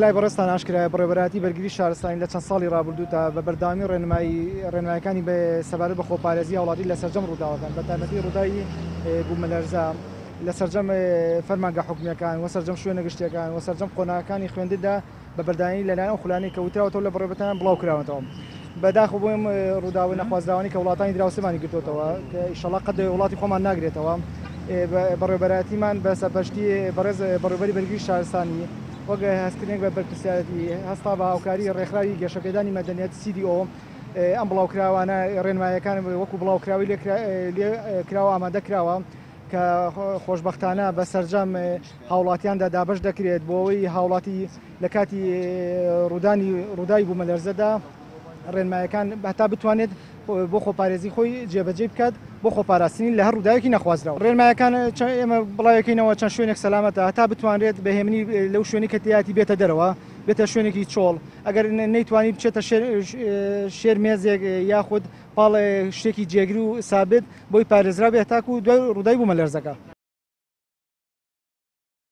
لای بەڕێزتان ئاشکرایە بەڕێوەبەرایەتی بەرگری شارستانی لە چەند ساڵی ڕابردوودا بە بەردەوامی ڕێنمایی ڕێنمایەکانی بە سەبارەت بە خۆپارێزی هاوڵاتی لە سەرجەم ڕووداوەکان بە تایبەتی ڕووداوی بوومەلەرزە لە سەرجەم فەرمانگە حکومییەکان و سەرجەم شوێنە گشتییەکان و سەرجەم قۆناغەکانی خوێندندا بە بەردەوامی لەلایەن ئەو خولانەی کە وتراوەتەوە لە بەڕێوەبەران بڵاو کراونەتەوە. بەداخەوە بۆ ئەم ڕووداوە نەخوازراوانەی کە وڵاتانی دراوسێمانی گرتۆتەوە کە ئیشەڵا قەت وڵاتی خۆمان ناگرێتەوە بەڕێوەبەرایەتیمان بە سەرپەرشتی بەڕێز بەڕێوەبەری بەرگری شارستانی وەک هەستکردنێک بە بەرپرسیارەتی هەستا بە هاوکاری ڕێکخراوی گەشەپێدانی مەدەنیەت CDO ئەم بڵاوکراوانە ڕێنمایەکان وەکو بڵاوکراوی لێ کراوە ئامادە کراوە کە خۆشبەختانە بە سەرجەم هاوڵاتیاندا دابەش دەکرێت بۆ ئەوەی هاوڵاتی لە کاتی ڕوودانی ڕووداوی بوومەلەرزەدا ڕێنمایەکان هەتا بتوانێت بۆ خۆپارێزی خۆی جێبەجێ بکات بۆ خۆپاراستنی لە هەر ڕووداوێکی نەخوازراو. ڕێنمایەکان ئێمە بڵاویەکەینەوە چەند شوێنێک سەلامەتە هەتا بتوانرێت بە هێمنی لەو شوێنی کە تیایەتی بێتە دەرەوە بێتە شوێنێکی چۆڵ ئەگەر نەیتوانی بچێتە شێر مێزێک یاخود پاڵ شتێکی جێگر و سابت بۆی پارێزراو بێت تاکو دوای ڕووداوی بوومەلەرزەکە.